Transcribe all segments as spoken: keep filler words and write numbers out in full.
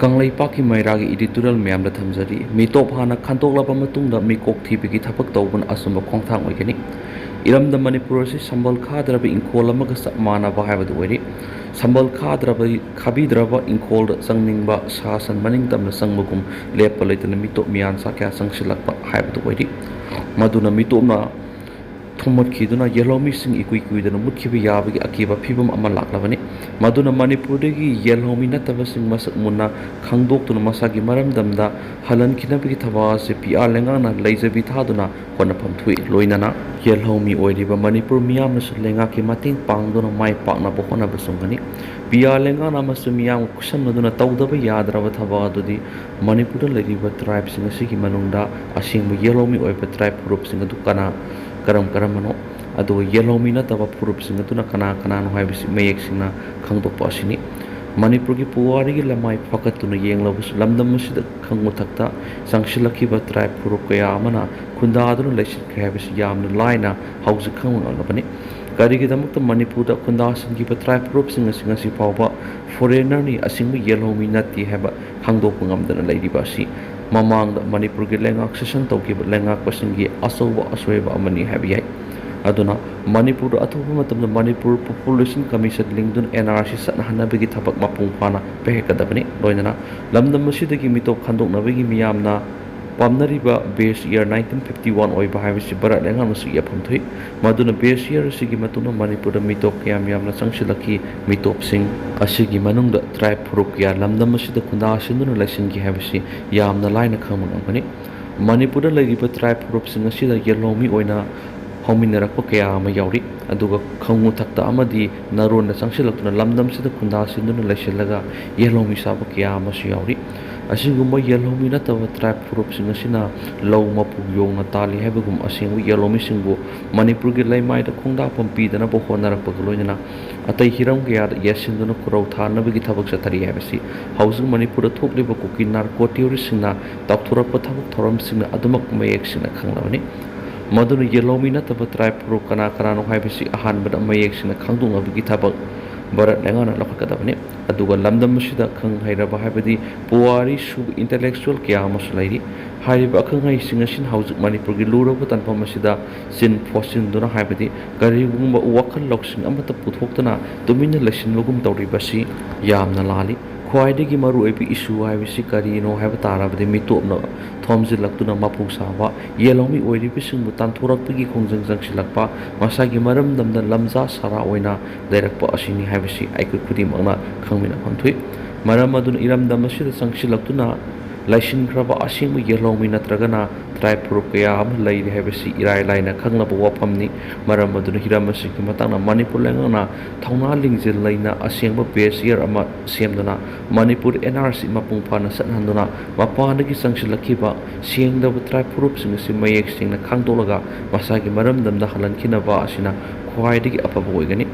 ꯀꯪꯂꯩꯄꯥꯛꯀꯤ ꯃꯩꯔꯥꯒꯤ editorial ꯃꯌꯥꯝꯗ ꯊꯝꯖꯔꯤ꯫ ꯃꯤꯇꯣꯞ ꯍꯥꯟꯅ ꯈꯟꯗꯣꯛꯂꯕ ꯃꯇꯨꯡꯗ ꯃꯤꯀꯣꯛ ꯊꯤꯕꯒꯤ ꯊꯕꯛ ꯇꯧꯕꯅ ꯑꯆꯨꯝꯕ ꯈꯣꯡꯊꯥꯡ ꯑꯣꯏꯒꯅꯤ꯫ ꯏꯔꯝꯗꯝ ꯃꯅꯤꯄꯨꯔ ꯑꯁꯤ ꯁꯝꯕꯜ ꯈꯥꯗ꯭ꯔꯕ ꯏꯪꯈꯣꯜ ꯑꯃꯒ ꯆꯞ ꯃꯥꯟꯅꯕ ꯍꯥꯏꯕꯗꯨ ꯑꯣꯏꯔꯤ꯫ ꯁꯝꯕꯜ ꯈꯥꯗ꯭ꯔꯕ, ꯈꯥꯕꯤꯗ꯭ꯔꯕ ꯏꯪꯈꯣꯜꯗ ꯆꯪꯅꯤꯡꯕ, ꯁꯥ ꯁꯟ ꯃꯅꯤꯡ ꯇꯝꯅ ꯆꯪꯕꯒꯨꯝ ꯂꯦꯞꯄ ꯂꯩꯇꯅ ꯃꯤꯇꯣꯞ ꯃꯤꯌꯥꯟꯆꯥ ꯀꯌꯥ ꯆꯪꯁꯤꯜꯂꯛꯄ ꯍꯥꯏꯕꯗꯨ ꯑꯣꯏꯔꯤ꯫ ꯃꯗꯨꯅ ꯃꯤꯇꯣꯞꯅ ꯊꯨꯝꯃꯠꯈꯤꯗꯨꯅ ꯌꯦꯜꯍꯧꯃꯤꯁꯤꯡ ꯏꯀꯨꯏ ꯀꯨꯏꯗꯅ ꯃꯨꯠꯈꯤꯕ ꯌꯥꯕꯒꯤ ꯑꯀꯤꯕ ꯐꯤꯕꯝ ꯑꯃ ꯂꯥꯛꯂꯕꯅꯤ꯫ ꯃꯗꯨꯅ ꯃꯅꯤꯄꯨꯔꯗꯒꯤ ꯌꯦꯜꯍꯧꯃꯤ ꯅꯠꯇꯕꯁꯤꯡ ꯃꯁꯛ ꯃꯨꯟꯅ ꯈꯪꯗꯣꯛꯇꯨꯅ ꯃꯁꯥꯒꯤ ꯃꯔꯝꯗꯝꯗ ꯍꯜꯍꯟꯈꯤꯅꯕꯒꯤ ꯊꯕꯛ ꯑꯁꯤ ꯄꯤ ꯑꯥꯔ ꯂꯩꯉꯥꯛꯅ ꯂꯩꯖꯕꯤ ꯊꯥꯗꯨꯅ ꯍꯣꯠꯅꯐꯝ ꯊꯣꯛꯏ꯫ ꯂꯣꯏꯅꯅ ꯌꯦꯜꯍꯧꯃꯤ ꯑꯣꯏꯔꯤꯕ ꯃꯅꯤꯄꯨꯔ ꯃꯤꯌꯥꯝꯅꯁꯨ ꯂꯩꯉꯥꯛꯀꯤ ꯃꯇꯦꯡ ꯄꯥꯡꯗꯨꯅ ꯃꯥꯏ ꯄꯥꯛꯅꯕ ꯍꯣꯠꯅꯕ ꯆꯨꯝꯒꯅꯤ꯫ ꯄꯤ ꯑꯥꯔ ꯂꯩꯉꯥꯛꯅ ꯑꯃꯁꯨꯡ ꯃꯤꯌꯥꯝꯒ ꯈꯨꯠꯁꯝꯅꯗꯨꯅ ꯇꯧꯗꯕ ꯌꯥꯗ꯭ꯔꯕ ꯊꯕꯛ ꯑꯗꯨꯗꯤ ꯃꯅꯤꯄꯨꯔꯗ ꯂꯩꯔꯤꯕ tribeꯁꯤꯡ ꯑꯁꯤꯒꯤ ꯃꯅꯨꯡꯗ ꯑꯁꯦꯡꯕ ꯌꯦꯜꯍꯧꯃꯤ ꯑꯣꯏꯕ tribe ꯐꯨꯔꯨꯞꯁꯤꯡ ꯑꯗꯨ ꯀꯅꯥ, ꯀꯔꯝ ꯀꯔꯝꯕꯅꯣ, ꯑꯗꯨꯒ ꯌꯦꯜꯍꯧꯃꯤ ꯅꯠꯇꯕ ꯐꯨꯔꯨꯞꯁꯤꯡ ꯑꯗꯨꯅ ꯀꯅꯥ ꯀꯅꯥꯅꯣ ꯍꯥꯏꯕꯁꯤ ꯃꯌꯦꯛ ꯁꯦꯡꯅ ꯈꯪꯗꯣꯛꯄ ꯑꯁꯤꯅꯤ꯫ ꯃꯅꯤꯄꯨꯔꯒꯤ ꯄꯨꯋꯥꯔꯤꯒꯤ ꯂꯃꯥꯏ ꯐꯒꯠꯇꯨꯅ ꯌꯦꯡꯂꯕꯁꯨ ꯂꯝꯗꯝ ꯑꯁꯤꯗ ꯈꯪꯉꯨꯊꯛꯇ ꯆꯪꯁꯤꯜꯂꯛꯈꯤꯕ tribe ꯐꯨꯔꯨꯞ ꯀꯌꯥ ꯑꯃꯅ ꯈꯨꯟꯗꯥꯗꯨꯅ ꯂꯩꯁꯤꯟꯈ꯭ꯔꯦ ꯍꯥꯏꯕꯁꯤ ꯌꯥꯝꯅ ꯂꯥꯏꯅ ꯍꯧꯖꯤꯛ ꯈꯪꯕ ꯉꯝꯂꯕꯅꯤ꯫ ꯀꯔꯤꯒꯤꯗꯃꯛꯇ ꯃꯅꯤꯄꯨꯔꯗ ꯈꯨꯟꯗꯥꯁꯤꯟꯈꯤꯕ tribe ꯐꯨꯔꯨꯞꯁꯤꯡ ꯑꯁꯤ ꯉꯁꯤ ꯐꯥꯎꯕ foreignerꯅꯤ, ꯑꯁꯦꯡꯕ ꯌꯦꯜꯍꯧꯃꯤ ꯅꯠꯇꯦ ꯍꯥꯏꯕ ꯈꯪꯗꯣꯛꯄ ꯉꯝꯗꯅ ꯂꯩꯔꯤꯕ ꯑꯁꯤ ꯃꯃꯥꯡꯗ ꯃꯅꯤꯄꯨꯔꯒꯤ ꯂꯩꯉꯥꯛ ꯁꯦꯁꯟ ꯇꯧꯈꯤꯕ ꯂꯩꯉꯥꯛꯄꯁꯤꯡꯒꯤ ꯑꯆꯧꯕ ꯑꯁꯣꯏꯕ ꯑꯃꯅꯤ ꯍꯥꯏꯕ ꯌꯥꯏ꯫ ꯑꯗꯨꯅ ꯃꯅꯤꯄꯨꯔꯗ ꯑꯊꯨꯕ ꯃꯇꯝꯗ Manipur Population Commission ꯂꯤꯡꯗꯨꯅ N R C ꯆꯠꯅꯍꯟꯅꯕꯒꯤ ꯊꯕꯛ ꯃꯄꯨꯡ ꯐꯥꯅ ꯄꯥꯏꯈꯠꯀꯗꯕꯅꯤ꯫ ꯂꯣꯏꯅꯅ ꯂꯝꯗꯝ ꯑꯁꯤꯗꯒꯤ ꯃꯤꯇꯣꯞ ꯈꯟꯗꯣꯛꯅꯕꯒꯤ ꯃꯤꯌꯥꯝꯅ ꯄꯥꯝꯅꯔꯤꯕ base year nineteen fifty one ꯑꯣꯏꯕ ꯍꯥꯏꯕꯁꯤ ꯚꯥꯔꯠ ꯂꯩꯉꯥꯛꯅꯁꯨ ꯌꯥꯐꯝ ꯊꯣꯛꯏ꯫ ꯃꯗꯨꯅ base year ꯑꯁꯤꯒꯤ ꯃꯇꯨꯡꯗ ꯃꯅꯤꯄꯨꯔꯗ ꯃꯤꯇꯣꯞ ꯀꯌꯥꯝ ꯌꯥꯝꯅ ꯆꯪꯁꯤꯜꯂꯛꯈꯤ꯫ ꯃꯤꯇꯣꯞꯁꯤꯡ ꯑꯁꯤꯒꯤ ꯃꯅꯨꯡꯗ tribe ꯐꯨꯔꯨꯞ ꯀꯌꯥ ꯂꯝꯗꯝ ꯑꯁꯤꯗ ꯈꯨꯟꯗꯥꯁꯤꯟꯗꯨꯅ ꯂꯩꯁꯤꯟꯈꯤ ꯍꯥꯏꯕꯁꯤ ꯌꯥꯝꯅ ꯂꯥꯏꯅ ꯈꯪꯕ ꯉꯝꯒꯅꯤ꯫ ꯃꯅꯤꯄꯨꯔꯗ ꯂꯩꯔꯤꯕ tribe ꯐꯨꯔꯨꯞꯁꯤꯡ ꯑꯁꯤꯗ ꯌꯦꯜꯍꯧꯃꯤ ꯑꯣꯏꯅ ꯍꯧꯃꯤꯟꯅꯔꯛꯄ ꯀꯌꯥ ꯑꯃ ꯌꯥꯎꯔꯤ꯫ ꯑꯗꯨꯒ ꯈꯪꯉꯨ ꯊꯛꯇ ꯑꯃꯗꯤ ꯅꯔꯣꯟꯗ ꯆꯪꯁꯤꯜꯂꯛꯇꯨꯅ ꯂꯝꯗꯝꯁꯤꯗ ꯈꯨꯟꯗꯥꯁꯤꯟꯗꯨꯅ ꯂꯩꯁꯤꯜꯂꯒ ꯌꯦꯜꯍꯧꯃꯤ ꯁꯥꯕ ꯀꯌꯥ ꯑꯃꯁꯨ ꯌꯥꯎꯔꯤ꯫ ꯑꯁꯤꯒꯨꯝꯕ ꯌꯦꯜꯍꯧꯃꯤ ꯅꯠꯇꯕ tribe ꯐꯨꯔꯨꯞꯁꯤꯡ ꯑꯁꯤꯅ ꯂꯧ ꯃꯄꯨ ꯌꯣꯡꯅ ꯇꯥꯜꯂꯤ ꯍꯥꯏꯕꯒꯨꯝ ꯑꯁꯦꯡꯕ ꯌꯦꯜꯍꯧꯃꯤꯁꯤꯡꯕꯨ ꯃꯅꯤꯄꯨꯔꯒꯤ ꯂꯩꯃꯥꯏꯗ ꯈꯣꯡꯗꯥꯛꯐꯝ ꯄꯤꯗꯅꯕ ꯍꯣꯠꯅꯔꯛꯄꯒ ꯂꯣꯏꯅꯅ ꯑꯇꯩ ꯍꯤꯔꯝ ꯀꯌꯥꯗ ꯌꯦꯠꯁꯤꯟꯗꯨꯅ ꯈꯨꯔꯧ ꯊꯥꯅꯕꯒꯤ ꯊꯕꯛ ꯆꯠꯊꯔꯤ ꯍꯥꯏꯕꯁꯤ ꯍꯧꯖꯤꯛ ꯃꯅꯤꯄꯨꯔꯗ ꯊꯣꯛꯂꯤꯕ ꯀꯨꯀꯤ narco terroristꯁꯤꯡꯅ ꯇꯥꯎꯊꯣꯔꯛꯄ ꯊꯕꯛ ꯊꯧꯔꯝꯁꯤꯡꯅ ꯑꯗꯨꯃꯛ ꯃꯌꯦꯛ ꯁꯦꯡꯅ ꯈꯪꯂꯕꯅꯤ꯫ ꯃꯗꯨꯅ ꯌꯦꯜꯍꯧꯃꯤ ꯅꯠꯇꯕ tribe ꯐꯨꯔꯨꯞ ꯀꯅꯥ ꯀꯅꯥꯅꯣ ꯍꯥꯏꯕꯁꯤ ꯑꯍꯥꯟꯕꯗ ꯃꯌꯦꯛ ꯁꯦꯡꯅ ꯈꯪꯗꯣꯛꯅꯕꯒꯤ ꯊꯕꯛ ꯚꯥꯔꯠ ꯂꯩꯉꯥꯛꯅ ꯂꯧꯈꯠꯀꯗꯕꯅꯤ꯫ ꯑꯗꯨꯒ ꯂꯝꯗꯝ ꯑꯁꯤꯗ ꯈꯪ ꯍꯩꯔꯕ ꯍꯥꯏꯕꯗꯤ ꯄꯨꯋꯥꯔꯤ ꯁꯨꯕ intellectual ꯀꯌꯥ ꯑꯃꯁꯨ ꯂꯩꯔꯤ꯫ ꯍꯥꯏꯔꯤꯕ ꯑꯈꯪ ꯑꯍꯩꯁꯤꯡ ꯑꯁꯤꯅ ꯍꯧꯖꯤꯛ ꯃꯅꯤꯄꯨꯔꯒꯤ ꯂꯨꯔꯕ ꯇꯥꯟꯐꯝ ꯑꯁꯤꯗ ꯆꯤꯟ ꯐꯣꯠꯆꯤꯟꯗꯨꯅ ꯍꯥꯏꯕꯗꯤ ꯀꯔꯤꯒꯨꯝꯕ ꯋꯥꯈꯜ ꯂꯧꯁꯤꯡ ꯑꯃꯠꯇ ꯄꯨꯊꯣꯛꯇꯅ ꯇꯨꯃꯤꯟꯅ ꯂꯩꯁꯤꯟꯕꯒꯨꯝ ꯇꯧꯔꯤꯕꯁꯤ ꯌꯥꯝꯅ ꯂꯥꯜꯂꯤ꯫ ꯈ꯭ꯋꯥꯏꯗꯒꯤ ꯃꯔꯨꯑꯣꯏꯕ issue ꯍꯥꯏꯕꯁꯤ ꯀꯔꯤꯅꯣ ꯍꯥꯏꯕ ꯇꯥꯔꯕꯗꯤ ꯃꯤꯇꯣꯞꯅ ꯊꯣꯝꯖꯤꯜꯂꯛꯇꯨꯅ ꯃꯄꯨ ꯁꯥꯕ, ꯌꯦꯜꯍꯧꯃꯤ ꯑꯣꯏꯔꯤꯕꯁꯤꯡꯕꯨ ꯇꯥꯟꯊꯣꯔꯛꯄꯒꯤ ꯈꯣꯡꯖꯪ ꯆꯪꯁꯤꯜꯂꯛꯄ, ꯃꯁꯥꯒꯤ ꯃꯔꯝꯗꯝꯗ ꯂꯝꯖꯥ ꯁꯥꯔꯥ ꯑꯣꯏꯅ ꯂꯩꯔꯛꯄ ꯑꯁꯤꯅꯤ ꯍꯥꯏꯕꯁꯤ ꯑꯩꯈꯣꯏ ꯈꯨꯗꯤꯡꯃꯛꯅ ꯈꯪꯃꯤꯟꯅꯐꯝ ꯊꯣꯛꯏ꯫ ꯃꯔꯝ ꯑꯗꯨꯅ ꯏꯔꯝꯗꯝ ꯑꯁꯤꯗ ꯆꯪꯁꯤꯜꯂꯛꯇꯨꯅ ꯂꯩꯁꯤꯟꯈ꯭ꯔꯕ ꯑꯁꯦꯡꯕ ꯌꯦꯜꯍꯧꯃꯤ ꯅꯠꯇ꯭ꯔꯒꯅ tribe ꯐꯨꯔꯨꯞ ꯀꯌꯥ ꯑꯃ ꯂꯩꯔꯤ ꯍꯥꯏꯕꯁꯤ ꯏꯔꯥꯏ ꯂꯥꯏꯅ ꯈꯪꯂꯕ ꯋꯥꯐꯝꯅꯤ꯫ ꯃꯔꯝ ꯑꯗꯨꯅ ꯍꯤꯔꯝ ꯑꯁꯤꯒꯤ ꯃꯇꯥꯡꯗ ꯃꯅꯤꯄꯨꯔ ꯂꯩꯉꯥꯛꯅ ꯊꯧꯅꯥ ꯂꯤꯡꯖꯦꯜ ꯂꯩꯅ ꯑꯁꯦꯡꯕ base year ꯑꯃ ꯁꯦꯝꯗꯨꯅ ꯃꯅꯤꯄꯨꯔ N R C ꯃꯄꯨꯡ ꯐꯥꯅ ꯆꯠꯍꯟꯗꯨꯅ ꯃꯄꯥꯟꯗꯒꯤ ꯆꯪꯁꯤꯜꯂꯛꯈꯤꯕ ꯁꯦꯡꯗꯕ tribe ꯐꯨꯔꯨꯞꯁꯤꯡ ꯑꯁꯤ ꯃꯌꯦꯛ ꯁꯦꯡꯅ ꯈꯪꯗꯣꯛꯂꯒ ꯃꯁꯥꯒꯤ ꯃꯔꯝꯗꯝꯗ ꯍꯜꯍꯟꯈꯤꯅꯕ ꯑꯁꯤꯅ ꯈ꯭ꯋꯥꯏꯗꯒꯤ ꯑꯐꯕ ꯑꯣꯏꯒꯅꯤ꯫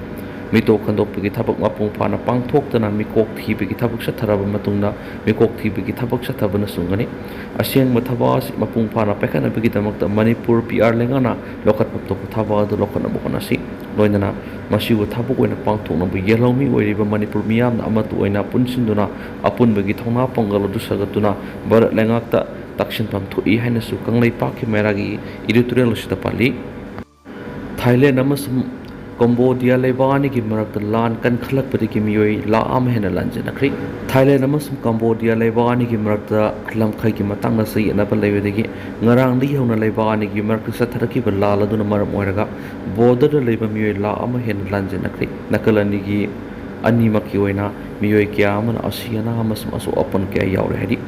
ꯃꯤꯇꯣꯞ ꯈꯟꯗꯣꯛꯄꯒꯤ ꯊꯕꯛ ꯃꯄꯨꯡ ꯐꯥꯅ ꯄꯥꯡꯊꯣꯛꯇꯅ ꯃꯤꯀꯣꯛ ꯊꯤꯕꯒꯤ ꯊꯕꯛ ꯆꯠꯊꯔꯕ ꯃꯇꯨꯡꯗ ꯃꯤꯀꯣꯛ ꯊꯤꯕꯒꯤ ꯊꯕꯛ ꯆꯠꯊꯕꯅꯆꯤꯡꯕꯅꯤ꯫ ꯑꯁꯦꯡꯕ ꯊꯕꯛ ꯑꯁꯤ ꯃꯄꯨꯡ ꯐꯥꯅ ꯄꯥꯏꯈꯠꯅꯕꯒꯤꯗꯃꯛꯇ ꯃꯅꯤꯄꯨꯔ P R ꯂꯩꯉꯥꯛꯅ ꯂꯧꯈꯠꯐꯝ ꯊꯣꯛꯄ ꯊꯕꯛ ꯑꯗꯨ ꯂꯧꯈꯠꯅꯕ ꯍꯣꯠꯅꯁꯤ꯫ ꯂꯣꯏꯅꯅ ꯃꯁꯤꯕꯨ ꯊꯕꯛ ꯑꯣꯏꯅ ꯄꯥꯡꯊꯣꯛꯅꯕ ꯌꯦꯜꯍꯧꯃꯤ ꯑꯣꯏꯔꯤꯕ ꯃꯅꯤꯄꯨꯔ ꯃꯤꯌꯥꯝꯅ ꯑꯃꯠꯇ ꯑꯣꯏꯅ ꯄꯨꯟꯁꯤꯟꯗꯨꯅ ꯑꯄꯨꯟꯕꯒꯤ ꯊꯧꯅꯥ ꯄꯥꯡꯒꯜ ꯑꯗꯨ ꯁꯥꯒꯠꯇꯨꯅ ꯚꯥꯔꯠ ꯂꯩꯉꯥꯛꯇ ꯇꯛꯁꯤꯟꯐꯝ ꯊꯣꯛꯏ ꯍꯥꯏꯅꯁꯨ ꯀꯪꯂꯩꯄꯥꯛꯀꯤ ꯃꯩꯔꯥꯒꯤ editorial ꯑꯁꯤꯗ ꯄꯜꯂꯤ꯫ ꯊꯥꯏꯂꯦꯟ ꯑꯃꯁꯨꯡ ꯀꯝꯕꯣꯗꯤꯌꯥ ꯂꯩꯕꯥꯛ ꯑꯅꯤꯒꯤ ꯃꯔꯛꯇ ꯂꯥꯟ ꯀꯟꯈꯠꯂꯛꯄꯗꯒꯤ ꯃꯤꯑꯣꯏ ꯂꯥꯈ ꯑꯃ ꯍꯦꯟꯅ ꯂꯥꯟꯖꯦꯟꯅꯈ꯭ꯔꯦ꯫ ꯊꯥꯏꯂꯦꯟ ꯑꯃꯁꯨꯡ ꯀꯝꯕꯣꯗꯤꯌꯥ ꯂꯩꯕꯥꯛ ꯑꯅꯤꯒꯤ ꯃꯔꯛꯇ ꯂꯝꯈꯩꯒꯤ ꯃꯇꯥꯡꯗ ꯆꯌꯦꯠꯅꯕ ꯂꯩꯕꯗꯒꯤ ꯉꯔꯥꯡꯗꯒꯤ ꯍꯧꯅ ꯂꯩꯕꯥꯛ ꯑꯅꯤꯒꯤ ꯃꯔꯛꯇ ꯆꯠꯊꯔꯛꯈꯤꯕ ꯂꯥꯜ ꯑꯗꯨꯅ ꯃꯔꯝ ꯑꯣꯏꯔꯒ border ꯗ ꯂꯩꯕ ꯃꯤꯑꯣꯏ ꯂꯥꯈ ꯑꯃ ꯍꯦꯟꯅ ꯂꯥꯟꯖꯦꯟꯅꯈ꯭ꯔꯦ꯫ ꯅꯥꯀꯜ ꯑꯅꯤꯒꯤ, ꯑꯅꯤꯃꯛꯀꯤ ꯑꯣꯏꯅ ꯃꯤꯑꯣꯏ ꯀꯌꯥ ꯑꯃꯅ ꯑꯁꯤ ꯑꯅꯥ ꯑꯃꯁꯨꯡ ꯑꯁꯣꯛ ꯑꯄꯟ ꯀꯌꯥ ꯌꯥꯎꯔꯦ ꯍꯥꯏꯔꯤ꯫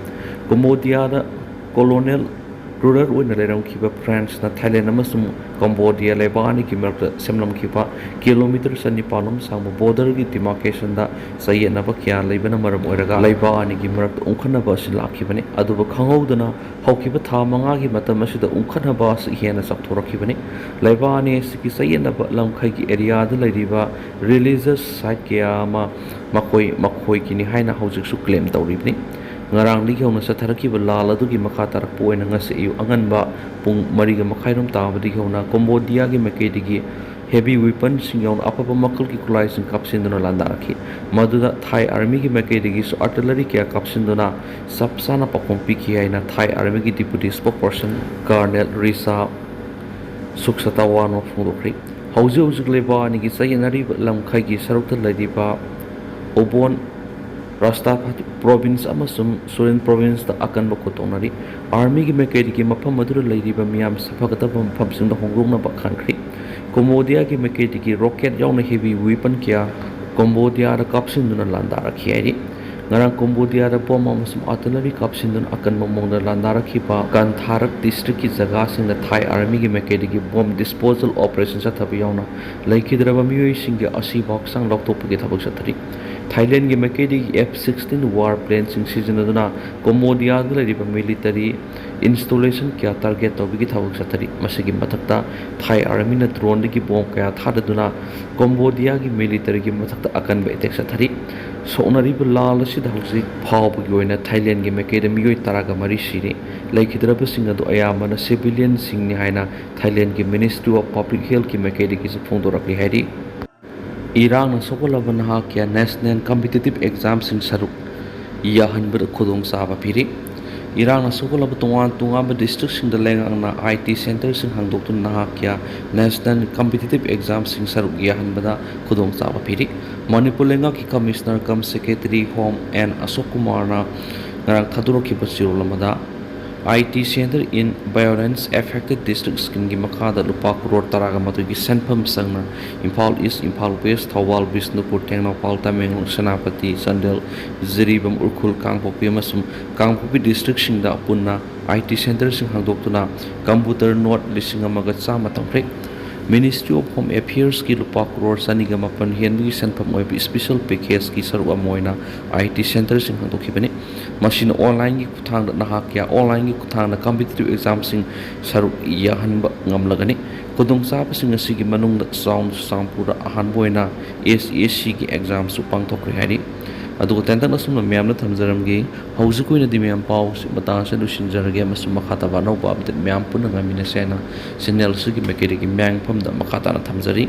ꯀꯝꯕꯣꯗꯤꯌꯥꯗ colonial ruler ꯑꯣꯏꯅ ꯂꯩꯔꯝꯈꯤꯕ ꯐ꯭ꯔꯥꯟꯁꯅ ꯊꯥꯏꯂꯦꯟ ꯑꯃꯁꯨꯡ ꯀꯝꯕꯣꯗꯤꯌꯥ ꯂꯩꯕꯥꯛ ꯑꯅꯤꯒꯤ ꯃꯔꯛꯇ ꯁꯦꯝꯂꯝꯈꯤꯕ ꯀꯤꯂꯣꯃꯤꯇꯔ ꯆꯅꯤꯄꯥꯟ ꯔꯣꯝ ꯁꯥꯡꯕ border ꯒꯤ demarcation ꯗ ꯆꯌꯦꯠꯅꯕ ꯀꯌꯥ ꯂꯩꯕꯅ ꯃꯔꯝ ꯑꯣꯏꯔꯒ ꯂꯩꯕꯥꯛ ꯑꯅꯤꯒꯤ ꯃꯔꯛꯇ ꯎꯪꯈꯠꯅꯕ ꯑꯁꯤ ꯂꯥꯛꯈꯤꯕꯅꯤ꯫ ꯑꯗꯨꯕꯨ ꯈꯪꯍꯧꯗꯅ ꯍꯧꯈꯤꯕ ꯊꯥ ꯃꯉꯥꯒꯤ ꯃꯇꯝ ꯑꯁꯤꯗ ꯎꯪꯈꯠꯅꯕ ꯑꯁꯤ ꯍꯦꯟꯅ ꯆꯥꯎꯊꯣꯔꯛꯈꯤꯕꯅꯤ꯫ ꯂꯩꯕꯥꯛ ꯑꯅꯤ ꯑꯁꯤꯒꯤ ꯆꯌꯦꯠꯅꯕ ꯂꯝꯈꯩꯒꯤ area ꯗ ꯂꯩꯔꯤꯕ religious site ꯀꯌꯥ ꯑꯃ ꯃꯈꯣꯏ ꯃꯈꯣꯏꯒꯤꯅꯤ ꯍꯥꯏꯅ ꯍꯧꯖꯤꯛꯁꯨ claim ꯇꯧꯔꯤꯕꯅꯤ꯫ ꯉꯔꯥꯡꯗꯒꯤ ꯍꯧꯅ ꯆꯠꯊꯔꯛꯈꯤꯕ ꯂꯥꯜ ꯑꯗꯨꯒꯤ ꯃꯈꯥ ꯇꯥꯔꯛꯄ ꯑꯣꯏꯅ ꯉꯁꯤ ꯑꯌꯨꯛ ꯑꯉꯟꯕ ꯄꯨꯡ ꯃꯔꯤꯒ ꯃꯈꯥꯏꯔꯣꯝ ꯇꯥꯕꯗꯒꯤ ꯍꯧꯅ ꯀꯝꯕꯣꯗꯤꯌꯥꯒꯤ ꯃꯥꯏꯀꯩꯗꯒꯤ ꯍꯦꯚꯤ ꯋꯤꯄꯟꯁꯤꯡ ꯌꯥꯎꯅ ꯑꯐꯕ ꯃꯈꯜꯒꯤ ꯈꯨꯠꯂꯥꯏꯁꯤꯡ ꯀꯥꯞꯁꯤꯟꯗꯨꯅ ꯂꯥꯟꯗꯥꯔꯛꯈꯤ꯫ ꯃꯗꯨꯗ ꯊꯥꯏ ꯑꯥꯔꯃꯤꯒꯤ ꯃꯥꯏꯀꯩꯗꯒꯤꯁꯨ ꯑꯥꯔꯇꯤꯂꯔꯤ ꯀꯌꯥ ꯀꯥꯞꯁꯤꯟꯗꯨꯅ ꯆꯞ ꯆꯥꯅ ꯄꯥꯎꯈꯨꯝ ꯄꯤꯈꯤ ꯍꯥꯏꯅ ꯊꯥꯏ ꯑꯥꯔꯃꯤꯒꯤ ꯗꯤꯄ꯭ꯌꯨꯇꯤ ꯁ꯭ꯄꯣꯛꯄꯔꯁꯟ ꯀꯔꯅꯦꯜ ꯔꯤꯁꯥ ꯁꯨꯛꯁꯇꯥꯋꯥꯅ ꯐꯣꯡꯗꯣꯛꯈ꯭ꯔꯤ꯫ ꯍꯧꯖꯤꯛ ꯍꯧꯖꯤꯛ ꯂꯩꯕꯥꯛ ꯑꯅꯤꯒꯤ ꯆꯌꯦꯠꯅꯔꯤꯕ ꯂꯝꯈꯩꯒꯤ ꯁꯔꯨꯛꯇ ꯂꯩꯔꯤꯕ ꯎꯕꯣꯟ, ꯔꯥꯁꯇ꯭ꯔꯥꯄꯥꯇꯤ ꯄ꯭ꯔꯣꯚꯤꯟꯁ ꯑꯃꯁꯨꯡ ꯁꯨꯔꯤꯟ ꯄ꯭ꯔꯣꯚꯤꯟꯁꯇ ꯑꯀꯟꯕ ꯈꯨꯠ ꯊꯣꯛꯅꯔꯤ꯫ ꯑꯥꯔꯃꯤꯒꯤ ꯃꯥꯏꯀꯩꯗꯒꯤ ꯃꯐꯝ ꯑꯗꯨꯗ ꯂꯩꯔꯤꯕ ꯃꯤꯌꯥꯝꯁꯤ ꯐꯒꯗꯕ ꯃꯐꯝꯁꯤꯡꯗ ꯍꯣꯡꯗꯣꯛꯅꯕ ꯈꯟꯈ꯭ꯔꯤ꯫ ꯀꯣꯝꯕꯣꯗꯤꯌꯥꯒꯤ ꯃꯥꯏꯀꯩꯗꯒꯤ ꯔꯣꯀꯦꯠ ꯌꯥꯎꯅ ꯍꯦꯚꯤ ꯋꯤꯄꯟ ꯀꯌꯥ ꯀꯣꯝꯕꯣꯗꯤꯌꯥꯗ ꯀꯥꯞꯁꯤꯟꯗꯨꯅ ꯂꯥꯟꯗꯥꯔꯛꯈꯤ ꯍꯥꯏꯔꯤ꯫ ꯉꯔꯥꯡ ꯀꯣꯝꯕꯣꯗꯤꯌꯥꯗ ꯕꯣꯝ ꯑꯃꯁꯨꯡ ꯑꯥꯔꯇꯤꯂꯔꯤ ꯀꯥꯞꯁꯤꯟꯗꯨꯅ ꯑꯀꯟꯕ ꯃꯑꯣꯡꯗ ꯂꯥꯟꯗꯥꯔꯛꯈꯤꯕ ꯀꯟꯊꯥꯔꯛ ꯗꯤꯁꯇ꯭ꯔꯤꯛꯀꯤ ꯖꯒꯥꯁꯤꯡꯗ ꯊꯥꯏ ꯑꯥꯔꯃꯤꯒꯤ ꯃꯥꯏꯀꯩꯗꯒꯤ ꯕꯣꯝ ꯗꯤꯁꯄꯣꯖꯦꯜ ꯑꯣꯄꯔꯦꯁꯟ ꯆꯠꯊꯕ ꯌꯥꯎꯅ ꯂꯩꯈꯤꯗ꯭ꯔꯕ ꯃꯤꯑꯣꯏꯁꯤꯡꯒꯤ ꯑꯁꯤꯕ ꯍꯛꯆꯥꯡ ꯂꯧꯊꯣꯛꯄꯒꯤ ꯊꯕꯛ ꯆꯠꯊꯔꯤ꯫ ꯊꯥꯏꯂꯦꯟꯒꯤ ꯃꯥꯏꯀꯩꯗꯒꯤ ꯑꯦꯐ ꯁꯤꯛꯁꯇꯤꯟ ꯋꯥꯔ ꯄ꯭ꯂꯦꯟꯁꯤꯡ ꯁꯤꯖꯤꯟꯅꯗꯨꯅ ꯀꯣꯝꯕꯣꯗꯤꯌꯥꯗ ꯂꯩꯔꯤꯕ ꯃꯤꯂꯤꯇꯔꯤ ꯏꯟꯁꯇꯣꯂꯦꯁꯟ ꯀꯌꯥ ꯇꯥꯔꯒꯦꯠ ꯇꯧꯕꯒꯤ ꯊꯕꯛ ꯆꯠꯊꯔꯤ꯫ ꯃꯁꯤꯒꯤ ꯃꯊꯛꯇ ꯊꯥꯏ ꯑꯥꯔꯃꯤꯅ ꯗ꯭ꯔꯣꯟꯗꯒꯤ ꯕꯣꯝ ꯀꯌꯥ ꯊꯥꯗꯗꯨꯅ ꯀꯣꯝꯕꯣꯗꯤꯌꯥꯒꯤ ꯃꯤꯂꯤꯇꯔꯤꯒꯤ ꯃꯊꯛꯇ ꯑꯀꯟꯕ ꯑꯦꯇꯦꯛ ꯆꯠꯊꯔꯤ꯫ ꯁꯣꯛꯅꯔꯤꯕ ꯂꯥꯜ ꯑꯁꯤꯗ ꯍꯧꯖꯤꯛ ꯐꯥꯎꯕꯒꯤ ꯑꯣꯏꯅ ꯊꯥꯏꯂꯦꯟꯒꯤ ꯃꯥꯏꯀꯩꯗ ꯃꯤꯑꯣꯏ ꯇꯔꯥꯒ ꯃꯔꯤ ꯁꯤꯔꯦ꯫ ꯂꯩꯈꯤꯗ꯭ꯔꯕꯁꯤꯡ ꯑꯗꯨ ꯑꯌꯥꯝꯕꯅ ꯁꯤꯚꯤꯂꯤꯌꯟꯁꯤꯡꯅꯤ ꯍꯥꯏꯅ ꯊꯥꯏꯂꯦꯟꯒꯤ ꯃꯤꯅꯤꯁꯇ꯭ꯔꯤ ꯑꯣꯐ ꯄꯕ꯭ꯂꯤꯛ ꯍꯦꯜꯊꯀꯤ ꯃꯥꯏꯀꯩꯗꯒꯤꯁꯨ ꯐꯣꯡꯗꯣꯔꯛꯂꯤ ꯍꯥꯏꯔꯤ꯫ ꯏꯔꯥꯡꯅ ꯁꯣꯛꯍꯜꯂꯕ ꯅꯍꯥꯛ ꯀꯌꯥ ꯅꯦꯁꯅꯦꯜ ꯀꯝꯄꯤꯇꯤꯇꯤꯚ ꯑꯦꯛꯖꯥꯝꯁꯤꯡ ꯁꯔꯨꯛ ꯌꯥꯍꯟꯕꯗ ꯈꯨꯗꯣꯡꯆꯥꯕ ꯄꯤꯔꯤ꯫ ꯏꯔꯥꯡꯅ ꯁꯣꯛꯍꯜꯂꯕ ꯇꯣꯉꯥꯟ ꯇꯣꯉꯥꯟꯕ ꯗꯤꯁꯇ꯭ꯔꯤꯛꯁꯤꯡꯗ ꯂꯩꯉꯥꯛꯅ ꯑꯥꯏ ꯇꯤ ꯁꯦꯟꯇꯔꯁꯤꯡ ꯍꯥꯡꯗꯣꯛꯇꯨꯅ ꯅꯍꯥꯛ ꯀꯌꯥ ꯅꯦꯁꯅꯦꯜ ꯀꯝꯄꯤꯇꯤꯇꯤꯚ ꯑꯦꯛꯖꯥꯝꯁꯤꯡ ꯁꯔꯨꯛ ꯌꯥꯍꯟꯕꯗ ꯈꯨꯗꯣꯡꯆꯥꯕ ꯄꯤꯔꯤ꯫ ꯃꯅꯤꯄꯨꯔ ꯂꯩꯉꯥꯛꯀꯤ commissioner cum secretary home N Ashok ꯀꯨꯃꯥꯔꯅ ꯉꯔꯥꯡ ꯊꯥꯗꯣꯔꯛꯈꯤꯕ ꯆꯦꯔꯣꯜ ꯑꯃꯗ, I T Center in Violence Affected District Scheme ꯒꯤ ꯃꯈꯥꯗ ꯂꯨꯄꯥ ꯀ꯭ꯔꯣꯔ ꯇꯔꯥꯒ ꯃꯥꯊꯣꯏꯒꯤ ꯁꯦꯟꯐꯝ ꯆꯪꯅ ꯏꯝꯐꯥꯜ ꯏꯁ, ꯏꯝꯐꯥꯜ ꯋꯦꯁ, ꯊꯧꯕꯥꯜ, ꯕꯤꯁꯅꯨꯄꯨꯔ, ꯇꯦꯡꯅꯧꯄꯥꯜ, ꯇꯃꯦꯡꯂꯣꯡ, ꯁꯦꯅꯥꯄꯇꯤ, ꯆꯥꯟꯗꯦꯜ, ꯖꯤꯔꯤꯕꯥꯝ, ꯎꯈ꯭ꯔꯨꯜ, ꯀꯥꯡꯄꯣꯛꯄꯤ ꯑꯃꯁꯨꯡ ꯀꯥꯡꯄꯣꯛꯄꯤ ꯗꯤꯁꯇ꯭ꯔꯤꯛꯁꯤꯡꯗ ꯄꯨꯟꯅ ꯑꯥꯏ ꯇꯤ ꯁꯦꯟꯇꯔꯁꯤꯡ ꯍꯥꯡꯗꯣꯛꯇꯨꯅ ꯀꯝꯄ꯭ꯌꯨꯇꯔ ꯅꯣꯠ ꯂꯤꯁꯤꯡ ꯑꯃꯒ ꯆꯥꯝꯃ ꯊꯝꯈ꯭ꯔꯦ꯫ ꯃꯤꯅꯤꯁꯇ꯭ꯔꯤ ꯑꯣꯐ ꯍꯣꯝ ꯑꯦꯐꯤꯌꯔꯁꯀꯤ ꯂꯨꯄꯥ ꯀ꯭ꯔꯣꯔ ꯆꯅꯤꯒ ꯃꯥꯄꯟ ꯍꯦꯟꯕꯒꯤ ꯁꯦꯟꯐꯝ ꯑꯣꯏꯕ ꯏꯁꯄꯤꯁꯦꯜ ꯄꯦꯀꯦꯖꯀꯤ ꯁꯔꯨꯛ ꯑꯃ ꯑꯣꯏꯅ ꯑꯥꯏ ꯇꯤ ꯁꯦꯟꯇꯔꯁꯤꯡ ꯍꯥꯡꯗꯣꯛꯈꯤꯕꯅꯤ꯫ ꯃꯁꯤꯅ ꯑꯣꯟꯂꯥꯏꯟꯒꯤ ꯈꯨꯠꯊꯥꯡꯗ ꯅꯍꯥꯛ ꯀꯌꯥ ꯑꯣꯟꯂꯥꯏꯟꯒꯤ ꯈꯨꯠꯊꯥꯡꯗ ꯀꯝꯄꯤꯇꯤꯇꯤꯚ ꯑꯦꯛꯖꯥꯝꯁꯤꯡ ꯁꯔꯨꯛ ꯌꯥꯍꯟꯕ ꯉꯝꯂꯒꯅꯤ꯫ ꯈꯨꯗꯣꯡꯆꯥꯕꯁꯤꯡ ꯑꯁꯤꯒꯤ ꯃꯅꯨꯡꯗ ꯆꯥꯎ-, ꯆꯨꯔꯆꯥꯟꯄꯨꯔꯗ ꯑꯍꯥꯟꯕ ꯑꯣꯏꯅ ꯑꯦꯁ ꯑꯦꯁ ꯁꯤꯒꯤ ꯑꯦꯛꯖꯥꯝꯁꯨ ꯄꯥꯡꯊꯣꯛꯈ꯭ꯔꯦ ꯍꯥꯏꯔꯤ꯫ ꯑꯗꯨꯒ ꯇꯦꯟꯇꯛꯅ ꯁꯨꯝꯅ ꯃꯌꯥꯝꯗ ꯊꯝꯖꯔꯝꯒꯦ꯫ ꯍꯧꯖꯤꯛꯀꯤ ꯑꯣꯏꯅꯗꯤ ꯃꯌꯥꯝ ꯄꯥꯎ ꯃꯇꯥꯡ ꯑꯁꯤꯗ ꯂꯣꯏꯁꯤꯟꯖꯔꯒꯦ, ꯑꯃꯁꯨꯡ ꯃꯈꯥ ꯇꯥꯕ ꯑꯅꯧꯕ ꯑꯞꯗꯦꯠ ꯃꯌꯥꯝ ꯄꯨꯟꯅ ꯉꯥꯏꯃꯤꯟꯅꯁꯦ ꯍꯥꯏꯅ ꯆꯦꯅꯦꯜ ꯑꯁꯤꯒꯤ ꯃꯥꯏꯀꯩꯗꯒꯤ ꯃꯌꯥꯝꯒꯤ ꯃꯐꯝꯗ ꯃꯈꯥ ꯇꯥꯅ ꯊꯝꯖꯔꯤ꯫